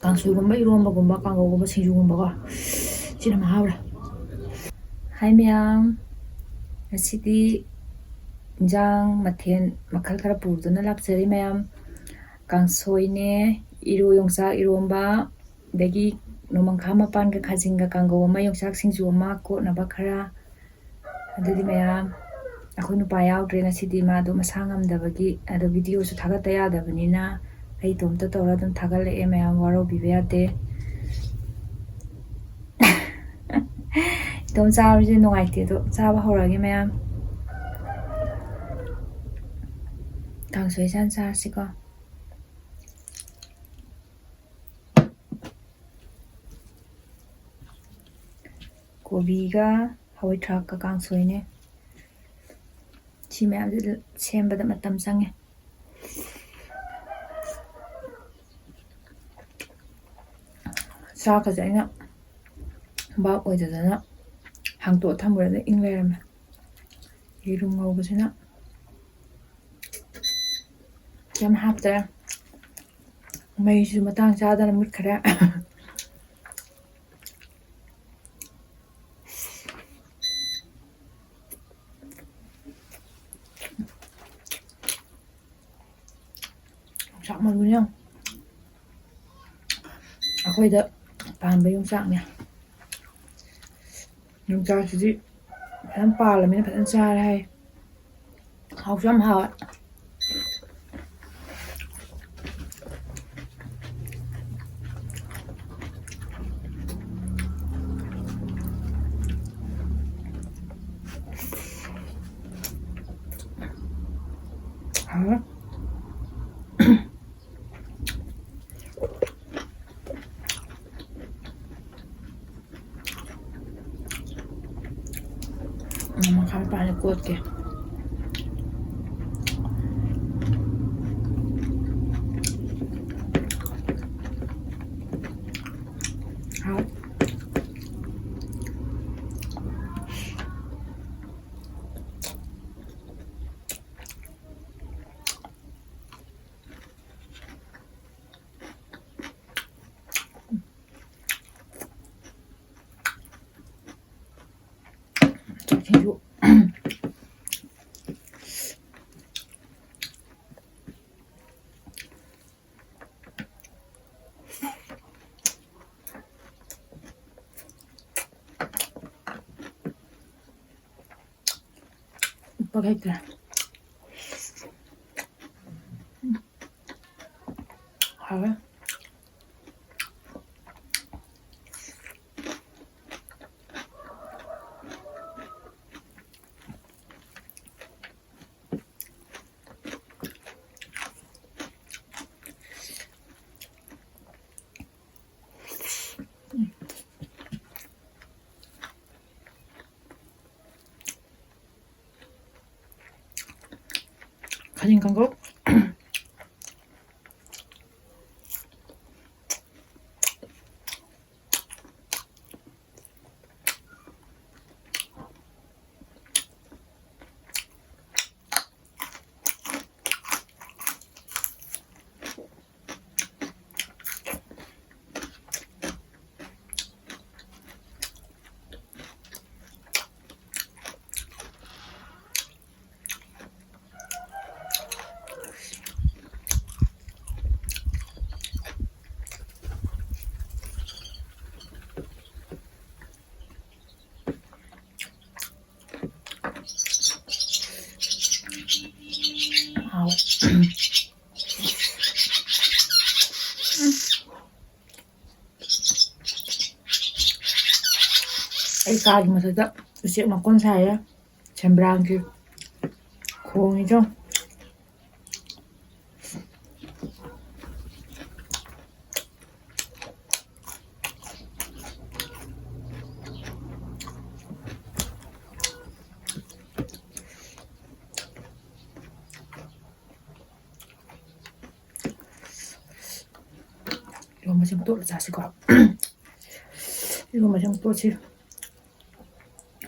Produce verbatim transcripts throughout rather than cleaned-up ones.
ꯀꯥꯡꯁꯣꯏꯒꯨꯝꯕ, ꯏꯔꯣꯝꯕꯒꯨꯝꯕ, ꯀꯥꯡꯒꯧꯒꯨꯝꯕ, ꯁꯤꯡꯖꯨꯒꯨꯝꯕꯀꯣ꯫ ꯁꯤꯅ ꯃꯍꯥꯎꯔꯦ꯫ ꯍꯥꯏ ꯃꯌꯥꯝ, ꯉꯁꯤꯗꯤ ꯏꯟꯖꯥꯡ ꯃꯊꯦꯜ ꯃꯈꯜ ꯈꯔ ꯄꯨꯗꯨꯅ ꯂꯥꯛꯆꯔꯤ ꯃꯌꯥꯝ꯫ ꯀꯥꯡꯁꯣꯏꯅꯦ, ꯏꯔꯣ-, ꯌꯣꯡꯆꯥꯛ ꯏꯔꯣꯝꯕ, ꯑꯗꯒꯤ ꯅꯣꯡꯃꯪꯈꯥ ꯃꯄꯥꯟꯒ ꯈꯥꯖꯤꯡꯒ ꯀꯥꯡꯒꯧ ꯑꯃ, ꯌꯣꯡꯆꯥꯛ ꯁꯤꯡꯖꯨ ꯑꯃ, ꯀꯣꯠꯅꯕ ꯈꯔ꯫ ꯑꯗꯨꯗꯤ ꯃꯌꯥꯝ, ꯑꯩꯈꯣꯏ ꯅꯨꯄꯥ ꯌꯥꯎꯗ꯭ꯔꯦ ꯉꯁꯤꯗꯤ, ꯃꯥꯗꯣ ꯃꯁꯥ ꯉꯝꯗꯕꯒꯤ꯫ ꯑꯗꯣ videoꯁꯨ ꯊꯥꯒꯠꯇ ꯌꯥꯗꯕꯅꯤꯅ ꯑꯩ ꯏꯇꯣꯝꯇ ꯇꯧꯔ ꯑꯗꯨꯝ ꯊꯥꯒꯠꯂꯛꯑꯦ ꯃꯌꯥꯝ, ꯋꯥꯔꯧꯕꯤꯕ ꯌꯥꯗꯦ꯫ ꯏꯇꯣꯝ ꯆꯥꯕꯁꯦ ꯅꯨꯡꯉꯥꯏꯇꯦ, ꯑꯗꯣ ꯆꯥꯕ ꯍꯧꯔꯛꯑꯒꯦ ꯃꯌꯥꯝ꯫ ꯀꯥꯡꯁꯣꯏ ꯆꯥꯅ ꯆꯥꯔꯁꯤꯀꯣ꯫ ꯀꯣꯕꯤꯒ ꯍꯋꯥꯏ ꯊ꯭ꯔꯥꯛꯀ ꯀꯥꯡꯁꯣꯏꯅꯦ꯫ ꯁꯤ ꯃꯌꯥꯝꯁꯦ ꯁꯦꯝꯕꯗ ꯃꯇꯝ ꯆꯪꯉꯦ꯫ ꯆꯥꯛꯀꯁꯦ ꯑꯩꯅ ꯚꯥꯞ ꯑꯣꯏꯗꯗꯅ ꯍꯥꯡꯇꯣꯛꯑ ꯊꯝꯃꯨꯔꯦ, ꯑꯗ ꯏꯪ ꯂꯩꯔꯝꯃꯦ꯫ ꯌꯦꯔꯨꯝ ꯉꯧꯕꯁꯤꯅ ꯀꯩꯝ ꯍꯥꯞꯇ꯭ꯔꯦ꯫ ꯃꯩꯁꯨ ꯃꯇꯥꯡ ꯆꯥꯗꯅ ꯃꯨꯠꯈ꯭ꯔꯦ꯫ ꯌꯣꯡꯆꯥꯛ ꯃꯔꯨꯅꯦ ꯌꯦꯡꯉꯣ꯫ ꯑꯩꯈꯣꯏꯗ ꯄꯥꯟꯕ ꯌꯣꯡꯆꯥꯛꯅꯦ꯫ ꯌꯣꯡꯆꯥꯛꯁꯤꯗꯤ ꯐꯖꯅ ꯄꯥꯜꯂꯃꯤꯅ ꯐꯖꯅ ꯆꯥꯔꯦ ꯍꯥꯏ꯫ ꯍꯥꯎꯁꯨ ꯌꯥꯝ ꯍꯥꯎꯋꯦ꯫ ꯍꯥꯎꯋꯦ꯫ ꯎꯝ, ꯃꯈꯥ ꯃꯄꯥꯟꯗ ꯀꯣꯠꯀꯦ꯫ ꯍꯥꯎ꯫ ꯁꯤꯡꯖꯨ꯫ ꯎꯄꯛ ꯍꯩꯇ꯭ꯔꯦ꯫ ꯍꯥꯎꯋꯦ꯫ ꯈꯥꯖꯤꯡ ꯀꯥꯡꯉꯧ꯫ ꯍꯥꯎ꯫ ꯑꯩ ꯀꯥꯒꯤ ꯃꯊꯛꯇ ꯎꯆꯦꯛ ꯃꯀꯣꯟ ꯁꯥꯏꯌꯦ꯫ ꯁꯦꯝꯕ꯭ꯔꯥꯡꯒꯤ ꯈꯣꯡꯉꯤꯗꯣ꯫ ꯏꯔꯣꯝꯕꯁꯦ ꯑꯃꯨꯛ ꯇꯣꯠꯂ ꯆꯥꯁꯤꯀꯣ꯫ ꯏꯔꯣꯝꯕꯁꯦ ꯑꯃꯨꯛ ꯇꯣꯠꯁꯤ꯫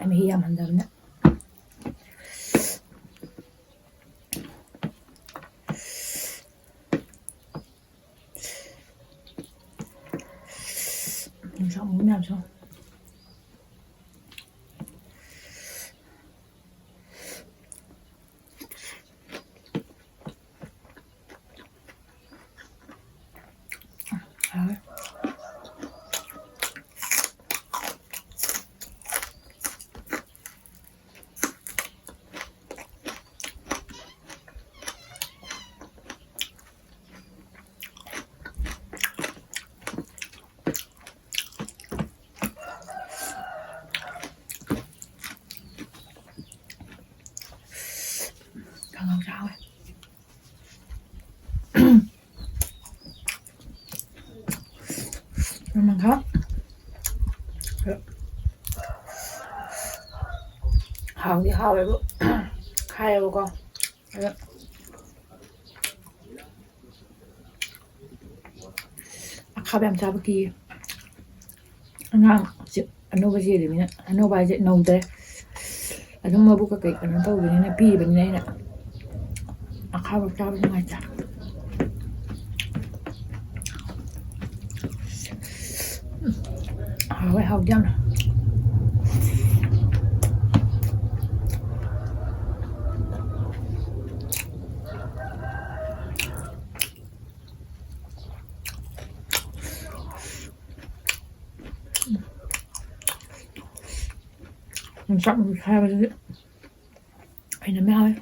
ꯃꯍꯤ ꯌꯥꯝꯍꯟꯗꯕꯅ꯫ ꯌꯣꯡꯆꯥꯛ ꯃꯔꯨ ꯃꯌꯥꯝꯁꯨ꯫ ꯅꯣꯡꯃꯪꯈꯥ꯫ ꯍꯥꯎꯗꯤ ꯍꯥꯎꯋꯦꯕꯨ꯫ ꯈꯥꯏꯌꯦꯕꯀꯣ꯫ ꯑꯗꯣ ꯑꯈꯥꯕ ꯌꯥꯝ ꯆꯥꯕ ꯀꯤꯌꯦ꯫ ꯑꯉꯥꯡꯁꯦ ꯑꯅꯧꯕ ꯆꯦꯜꯂꯤꯃꯤꯅ, ꯑꯅꯧꯕ ꯍꯥꯏꯁꯦ ꯅꯧꯗ꯭ꯔꯦ꯫ ꯑꯗꯨꯝ ꯃꯕꯨꯛ ꯀꯩꯀꯩ ꯀꯩꯅꯣ ꯇꯧꯕꯅꯤꯅ, ꯄꯤꯕꯅꯤꯅ ꯑꯩꯅ ꯑꯈꯥꯕ ꯆꯥꯕ ꯅꯨꯡꯉꯥꯏꯇꯦ꯫ ꯍꯥꯎꯋꯦ, ꯍꯥꯎꯗꯤ ꯌꯥꯝꯅ꯫ ꯌꯣꯡꯆꯥꯛ ꯃꯔꯨ ꯁꯥꯏꯕꯁꯤꯗꯤ ꯍꯩꯅꯕ ꯌꯥꯎꯋꯦ꯫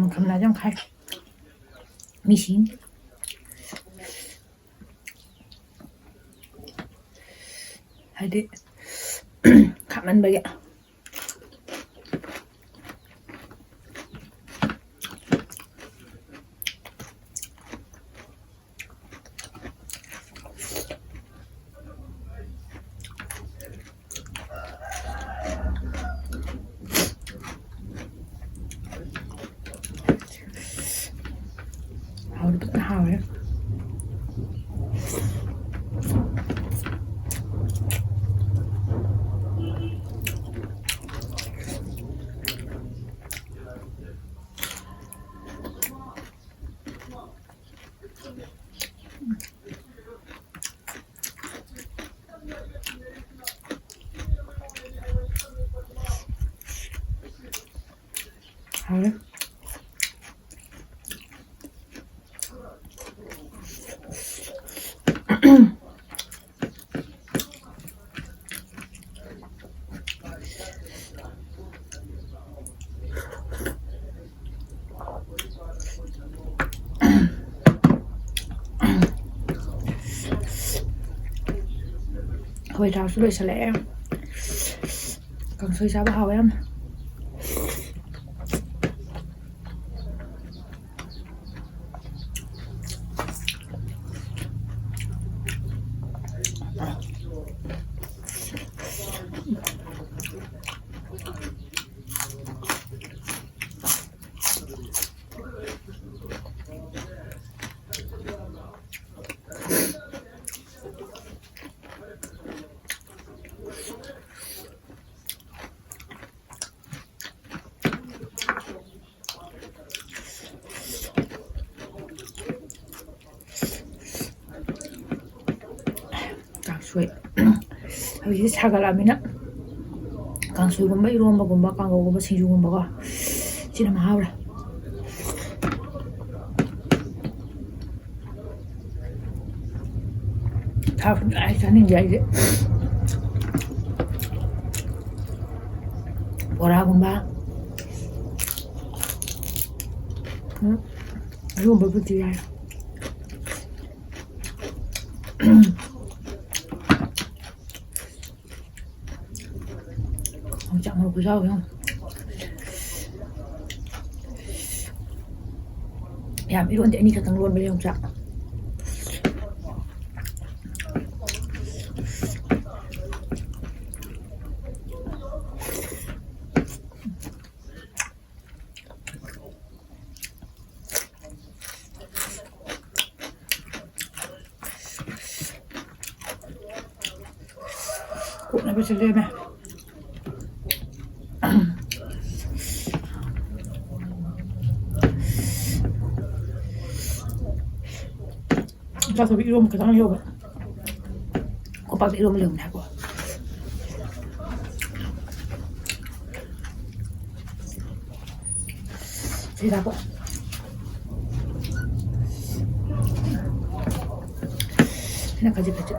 ꯃꯈꯜ ꯃꯈꯜ ꯌꯥꯝ ꯈꯥꯏ꯫ ꯃꯤꯁꯤꯡ ꯍꯥꯏꯗꯤ ꯈꯥꯃꯟꯕꯒꯤ꯫ ꯍꯥꯎꯗꯤ ꯐꯖꯅ ꯍꯥꯎꯔꯦ꯫ ꯍꯥꯎꯔꯦ꯫ ꯍꯋꯥꯏ ꯊ꯭ꯔꯥꯛꯁꯨ ꯂꯣꯏꯁꯤꯜꯂꯛꯑꯦ꯫ ꯀꯥꯡꯁꯣꯏ ꯆꯥꯕ ꯍꯥꯎꯋꯦ ꯌꯥꯝꯅ꯫ ꯀꯥꯡꯁꯣꯏ꯫ ꯍꯧꯖꯤꯛꯇꯤ ꯁꯥꯒꯠꯂꯛꯑꯃꯤꯅ ꯀꯥꯡꯁꯣꯏꯒꯨꯝꯕ, ꯏꯔꯣꯝꯕꯒꯨꯝꯕ, ꯀꯥꯡꯉꯧꯒꯨꯝꯕ, ꯁꯤꯡꯖꯨꯒꯨꯝꯕꯀꯣ, ꯁꯤꯅ ꯃꯍꯥꯎꯔꯦ꯫ ꯊꯥꯎ ꯁꯨꯡꯆꯥꯏ ꯆꯥꯅꯤꯡꯗꯦ ꯑꯩꯗꯤ꯫ ꯕꯣꯔꯥꯒꯨꯝꯕ, ꯎꯝ, ꯑꯗꯨꯒꯨꯝꯕꯕꯨꯗꯤ ꯌꯥꯏ꯫ ꯌꯣꯡꯆꯥꯛ ꯃꯔꯨ ꯈꯨꯆꯥꯎ ꯌꯦꯡꯉꯨ꯫ ꯌꯥꯝ ꯏꯔꯣꯟꯗꯦ, ꯑꯅꯤꯈꯛꯇꯪ ꯂꯣꯟꯕꯅꯦ ꯌꯣꯡꯆꯥꯛ꯫ ꯀꯣꯠꯅꯕꯁꯨ ꯂꯦꯝꯃꯦ꯫ ꯆꯥꯊꯕꯤ ꯏꯔꯣꯝꯕ ꯈꯤꯇꯪ ꯌꯧꯕ꯫ ꯀꯣꯝꯄꯥꯛꯇ ꯏꯔꯣꯝꯕ ꯂꯩꯕꯅꯦ ꯍꯥꯏꯀꯣ꯫ ꯁꯤꯗꯀꯣ꯫ ꯁꯤꯅ ꯈꯖꯤꯛ ꯈꯖꯤꯛ꯫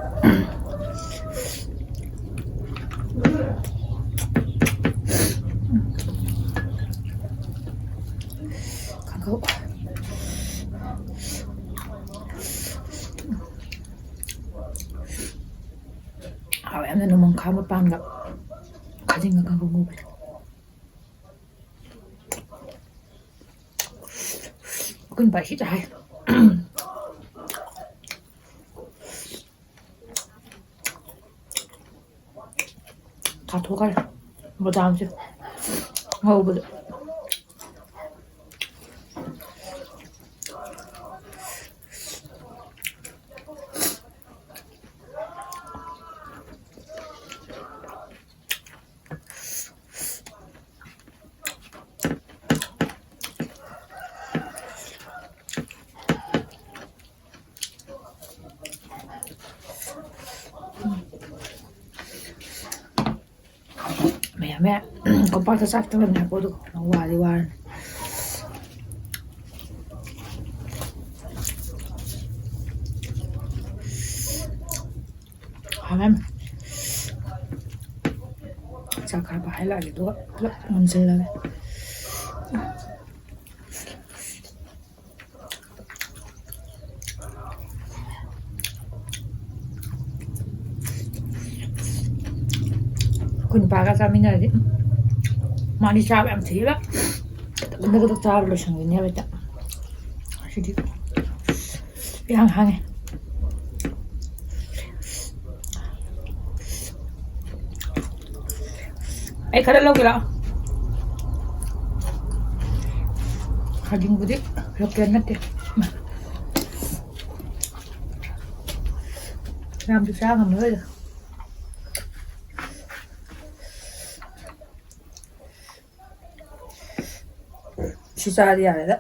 ꯀꯥꯡꯍꯧ꯫ ꯍꯥꯎꯋꯦ ꯌꯥꯝꯅ, ꯅꯣꯡꯃꯪꯈꯥ ꯃꯄꯥꯟꯒ ꯈꯥꯖꯤꯡꯒ ꯀꯥꯡꯍꯧ ꯉꯧꯕꯗꯣ꯫ ꯑꯩꯈꯣꯏ ꯅꯨꯄꯥ ꯁꯤ ꯆꯥꯏ꯫ ꯆꯥꯊꯣꯛꯈ꯭ꯔꯦ ꯕꯗꯥꯝꯁꯦ ꯉꯧꯕꯗ꯫ ꯃꯌꯥꯝ ꯃꯌꯥꯝ ꯀꯣꯝꯄꯥꯛꯇ ꯆꯥꯛ ꯇꯧꯔꯝꯃꯦꯀꯣ꯫ ꯑꯗꯨꯒ ꯋꯥꯗꯤ ꯋꯥꯔꯅꯤ꯫ ꯍꯥꯎꯔꯦ꯫ ꯆꯥꯛ ꯈꯔ ꯄꯥꯏꯍꯜꯂꯛꯑꯒꯦ ꯑꯗꯨꯒ ꯄꯨꯂꯞ ꯉꯝꯁꯤꯜꯂꯒꯦ꯫ ꯑꯩꯈꯣꯏ ꯅꯨꯄꯥꯒ ꯆꯥꯃꯤꯟꯅꯔꯗꯤ ꯃꯥꯗꯤ ꯆꯥꯕ ꯌꯥꯝ ꯊꯨꯏꯑꯕ꯫ ꯇꯞꯅ ꯇꯞꯅ ꯆꯥꯕ ꯂꯣꯏꯁꯟꯈꯤꯅꯦꯕ ꯍꯦꯛꯇ꯫ ꯁꯤꯗꯤ ꯏꯍꯥꯡ ꯍꯥꯡꯉꯦ꯫ ꯑꯩ ꯈꯔ ꯂꯧꯒꯦ ꯂꯥꯛꯑꯣ꯫ ꯈꯥꯖꯤꯡꯕꯨꯗꯤ ꯂꯣꯀꯦꯜ ꯅꯠꯇꯦ꯫ ꯌꯥꯝꯁꯨ ꯆꯥ ꯉꯝꯃꯔꯣꯏꯗ꯫ ꯁꯤ ꯆꯥꯔꯗꯤ ꯌꯥꯔꯦꯗ꯫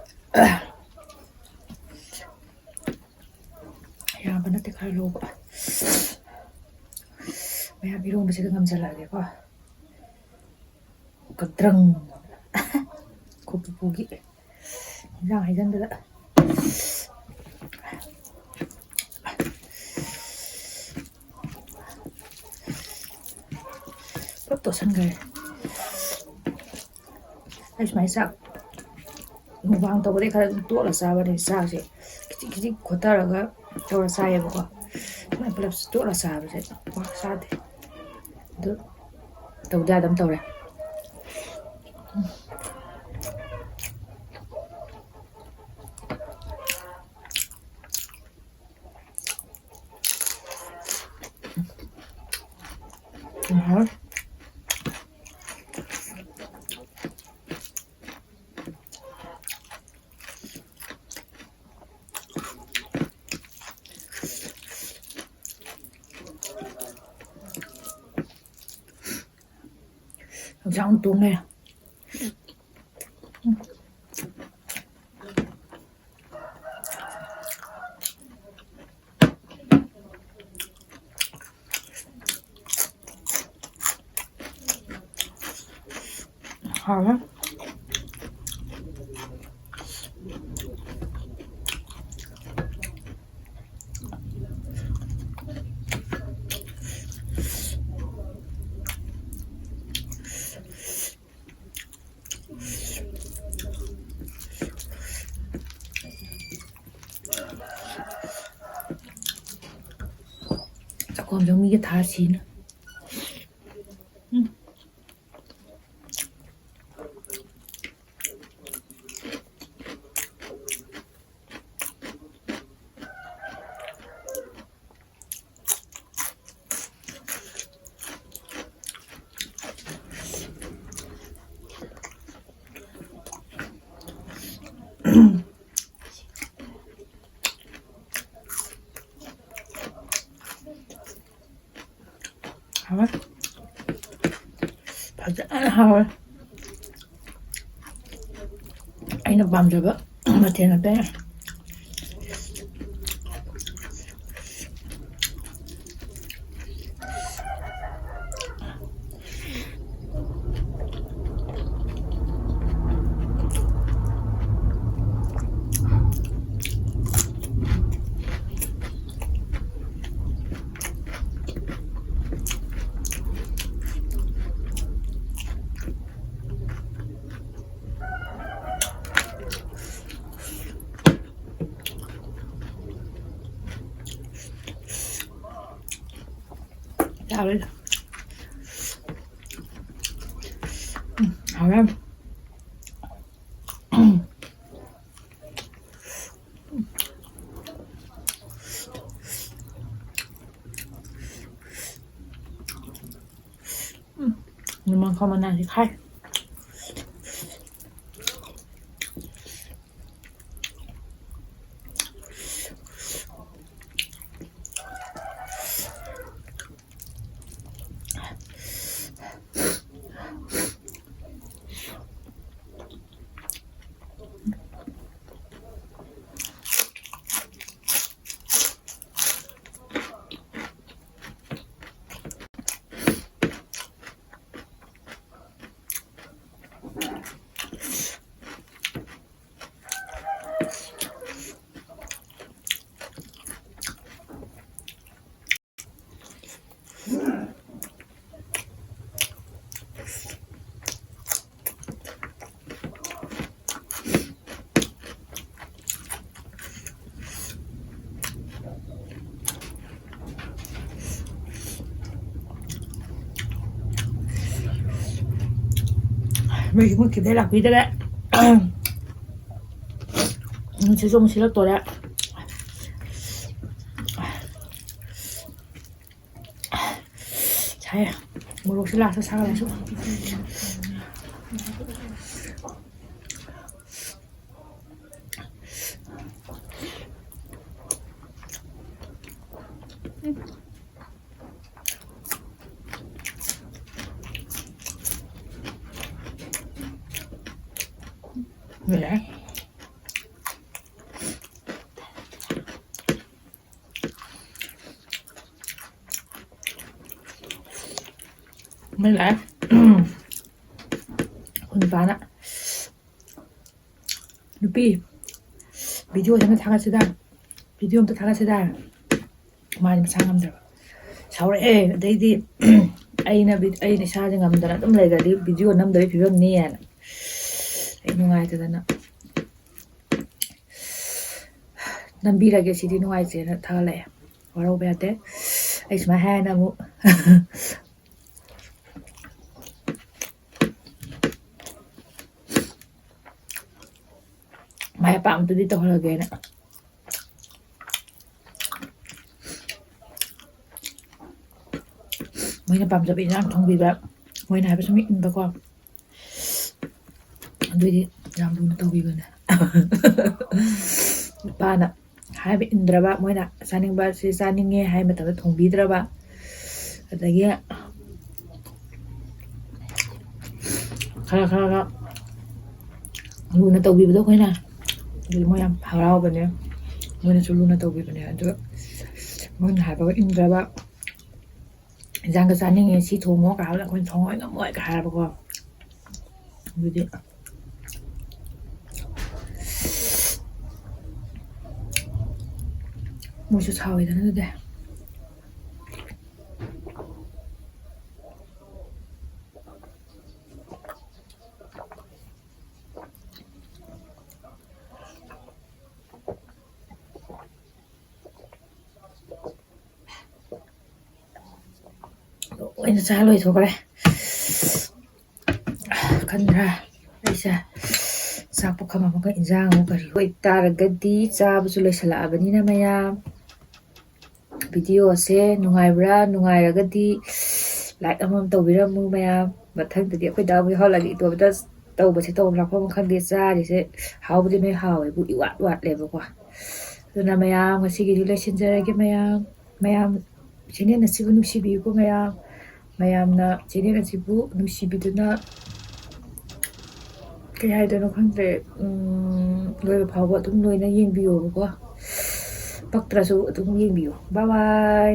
ꯌꯥꯝꯕ ꯅꯠꯇꯦ, ꯈꯔ ꯂꯧꯕ꯫ ꯃꯌꯥꯝ ꯏꯔꯣꯟꯕꯁꯤꯗ ꯉꯝꯖꯜꯂꯛꯑꯒꯦꯀꯣ꯫ ꯀꯗ꯭ꯔꯪ꯫ ꯈꯨꯞꯄꯨꯒꯤ ꯏꯟꯖꯥꯡ ꯍꯩꯖꯤꯟꯕꯗ꯫ ꯆꯥꯁꯟꯈ꯭ꯔꯦ꯫ ꯑꯩ ꯁꯨꯃꯥꯏꯅ ꯆꯥꯛ ꯃꯨꯛꯕꯥꯡ ꯇꯧꯕꯗꯩ ꯈꯔ ꯑꯗꯨꯝ ꯇꯣꯠꯂ ꯆꯥꯕꯅꯦ꯫ ꯆꯥꯛꯁꯦ ꯈꯤꯖꯤꯛ ꯈꯤꯖꯤꯛ ꯈꯣꯠꯊꯔꯒ ꯇꯧꯔ ꯆꯥꯏꯌꯦꯕꯀꯣ꯫ ꯁꯨꯃꯥꯏꯅ ꯄꯨꯂꯞ ꯇꯣꯠꯂ ꯆꯥꯕꯁꯦ ꯄꯥꯛ ꯆꯥꯗꯦ꯫ ꯑꯗꯨ ꯇꯧꯗ ꯌꯥꯗ ꯑꯗꯨꯝ ꯇꯧꯔꯦ꯫ ꯎꯝ꯫ ꯍꯛꯆꯥꯡ ꯇꯣꯡꯉꯦ꯫ ꯍꯥꯎꯋꯦ꯫ ꯆꯥꯛꯈꯣꯝꯁꯦ ꯃꯤꯒ ꯊꯥꯔ ꯁꯤꯅ꯫ ꯎꯝ꯫ ꯍꯥꯎꯋꯦ꯫ ꯐꯖꯅ ꯍꯥꯎꯋꯦ꯫ ꯑꯩꯅ ꯄꯥꯝꯖꯕ ꯃꯊꯦꯜ ꯉꯥꯛꯇꯅꯦ꯫ ꯍꯥꯎꯔꯦ꯫ ꯎꯝ, ꯍꯥꯎꯔꯦ꯫ ꯎꯝ, ꯅꯨꯃꯪꯈꯥ ꯃꯅꯥꯁꯤ ꯈꯥꯏ꯫ ꯃꯩꯁꯨ ꯃꯨꯠꯈꯤꯕꯗꯩ ꯂꯥꯛꯄꯤꯗꯔꯦ꯫ ꯅꯨꯡꯁꯤꯠꯁꯨ ꯑꯃꯨꯛ ꯁꯤꯠꯂꯛꯇꯣꯔꯦ꯫ ꯁꯥꯏ꯫ ꯃꯣꯔꯣꯛꯁꯦ ꯂꯥꯁꯇ ꯁꯥꯒꯠꯂꯁꯨ꯫ ꯂꯣꯏꯔꯦ꯫ ꯃꯩ ꯂꯥꯛꯑꯦ꯫ ꯑꯩꯈꯣꯏ ꯅꯨꯄꯥꯅ, "ꯅꯨꯄꯤ, video ꯑꯝꯇ ꯊꯥꯒꯠꯁꯤꯗ, video ꯑꯝꯇ ꯊꯥꯒꯠꯁꯤꯗ"꯫ ꯃꯥꯗꯤ ꯃꯁꯥ ꯉꯝꯗ꯭ꯔꯕ꯫ ꯁꯥꯎꯔꯛꯑꯦ꯫ ꯑꯗꯩꯗꯤ ꯑꯩꯅ ꯚꯤ-, ꯑꯩꯅ ꯏꯁꯥꯁꯦ ꯉꯝꯗꯅ ꯑꯗꯨꯝ ꯂꯩꯈ꯭ꯔꯗꯤ video ꯅꯝꯗꯕꯒꯤ ꯐꯤꯕꯝꯅꯤ ꯍꯥꯏꯅ ꯑꯩ ꯅꯨꯡꯉꯥꯏꯇꯗꯅ ꯅꯝꯕꯤꯔꯒꯦ ꯁꯤꯗꯤ ꯅꯨꯡꯉꯥꯏꯇꯦꯅ ꯊꯥꯒꯠꯂꯛꯑꯦ꯫ ꯋꯥꯔꯧꯕ ꯌꯥꯗꯦ꯫ ꯑꯩ ꯁꯨꯃꯥꯏꯅ ꯍꯥꯏꯅ ꯑꯃꯨꯛ ꯃꯥꯏ ꯑꯄꯥꯝꯕꯗꯨꯗꯤ ꯇꯧꯍꯜꯂꯒꯦꯅ꯫ ꯃꯣꯏꯅ ꯄꯥꯝꯖꯕ ꯏꯟꯖꯥꯡ ꯊꯣꯡꯕꯤꯕ, ꯃꯣꯏꯅ ꯍꯥꯏꯕ ꯁꯨꯝ ꯏꯟꯕꯀꯣ꯫ ꯑꯗꯨꯏꯗꯤ ꯌꯥꯝ ꯂꯨꯅ ꯇꯧꯕꯤꯕꯅꯦ꯫ ꯅꯨꯄꯥꯅ ꯍꯥꯏꯕ ꯏꯟꯗ꯭ꯔꯕ, ꯃꯣꯏꯅ ꯆꯥꯅꯤꯡꯕ ꯁꯤ ꯆꯥꯅꯤꯡꯉꯦ ꯍꯥꯏ ꯃꯇꯝꯗ ꯊꯣꯡꯕꯤꯗ꯭ꯔꯕ, ꯑꯗꯒꯤ ꯈꯔ ꯈꯔꯒ ꯂꯨꯅ ꯇꯧꯕꯤꯕꯗꯣ ꯑꯩꯈꯣꯏꯅ, ꯑꯗꯨꯗꯤ ꯃꯣꯏ ꯌꯥꯝ ꯍꯔꯥꯎꯕꯅꯦ꯫ ꯃꯣꯏꯅꯁꯨ ꯂꯨꯅ ꯇꯧꯕꯤꯕꯅꯦ꯫ ꯑꯗꯨ ꯃꯣꯏꯅ ꯍꯥꯏꯕꯒ ꯏꯟꯗ꯭ꯔꯕ, ꯏꯟꯖꯥꯡꯒ ꯆꯥꯅꯤꯡꯉꯦ, ꯁꯤ ꯊꯣꯡꯉꯣ ꯀꯥꯏ ꯍꯥꯏꯕꯗ ꯑꯩꯈꯣꯏꯅ ꯊꯣꯡꯉꯣꯏ ꯉꯝꯃꯣꯏ ꯀꯥꯏ ꯍꯥꯏꯔꯕꯀꯣ꯫ ꯑꯗꯨꯗꯤ ꯃꯣꯏꯁꯨ ꯁꯥꯎꯋꯦꯗꯅ ꯑꯗꯨꯗꯤ꯫ ꯂꯣꯏꯅ ꯆꯥ ꯂꯣꯏꯊꯣꯛꯈ꯭ꯔꯦ꯫ ꯈꯟꯗ꯭ꯔꯥ? ꯑꯩꯁꯦ ꯆꯥꯛ ꯄꯨꯈꯝ ꯑꯃꯒ ꯏꯟꯖꯥꯡ ꯑꯃ ꯀꯔꯤ ꯑꯣꯏꯇꯥꯔꯒꯗꯤ ꯆꯥꯕꯁꯨ ꯂꯣꯏꯁꯤꯜꯂꯛꯑꯕꯅꯤꯅ ꯃꯌꯥꯝ, ꯚꯤꯗꯤꯑꯣꯁꯦ ꯅꯨꯡꯉꯥꯏꯕ꯭ꯔꯥ? ꯅꯨꯡꯉꯥꯏꯔꯒꯗꯤ ꯂꯥꯏꯛ ꯑꯃꯃꯝ ꯇꯧꯕꯤꯔꯝꯃꯨ ꯃꯌꯥꯝ꯫ ꯃꯊꯪꯗꯗꯤ ꯑꯩꯈꯣꯏ ꯗꯥ ꯑꯃꯨꯛ ꯌꯥꯎꯍꯜꯂꯒꯦ꯫ ꯏꯇꯣꯝꯇ ꯇꯧꯕꯁꯦ ꯇꯧꯐꯝ ꯂꯥꯛꯐꯝ ꯈꯪꯗꯦ꯫ ꯆꯥꯔꯤꯁꯦ ꯍꯥꯎꯕꯗꯤ ꯂꯣꯏ ꯍꯥꯎꯋꯦꯕꯨ, ꯏꯋꯥꯠ ꯋꯥꯠꯂꯦꯕꯀꯣ꯫ ꯑꯗꯨꯅ ꯃꯌꯥꯝ ꯉꯁꯤꯒꯤꯗꯤ ꯂꯣꯏꯁꯤꯟꯖꯔꯒꯦ ꯃꯌꯥꯝ꯫ ꯃꯌꯥꯝ ꯆꯦꯅꯦꯜ ꯑꯁꯤꯕꯨ ꯅꯨꯡꯁꯤꯕꯤꯌꯨꯀꯣ ꯃꯌꯥꯝ꯫ ꯃꯌꯥꯝꯅ ꯆꯦꯅꯦꯜ ꯑꯁꯤꯕꯨ ꯅꯨꯡꯁꯤꯕꯤꯗꯨꯅ ꯀꯩ ꯍꯥꯏꯗꯣꯏꯅꯣ ꯈꯪꯗ꯭ꯔꯦ꯫ ꯎꯝ, ꯂꯣꯏꯕ ꯐꯥꯎꯕ ꯑꯗꯨꯝ ꯂꯣꯏꯅ ꯌꯦꯡꯕꯤꯌꯣꯕꯀꯣ꯫ ꯄꯛꯇ꯭ꯔꯁꯨ ꯑꯗꯨꯝ ꯌꯦꯡꯕꯤꯌꯣ꯫ Bye bye꯫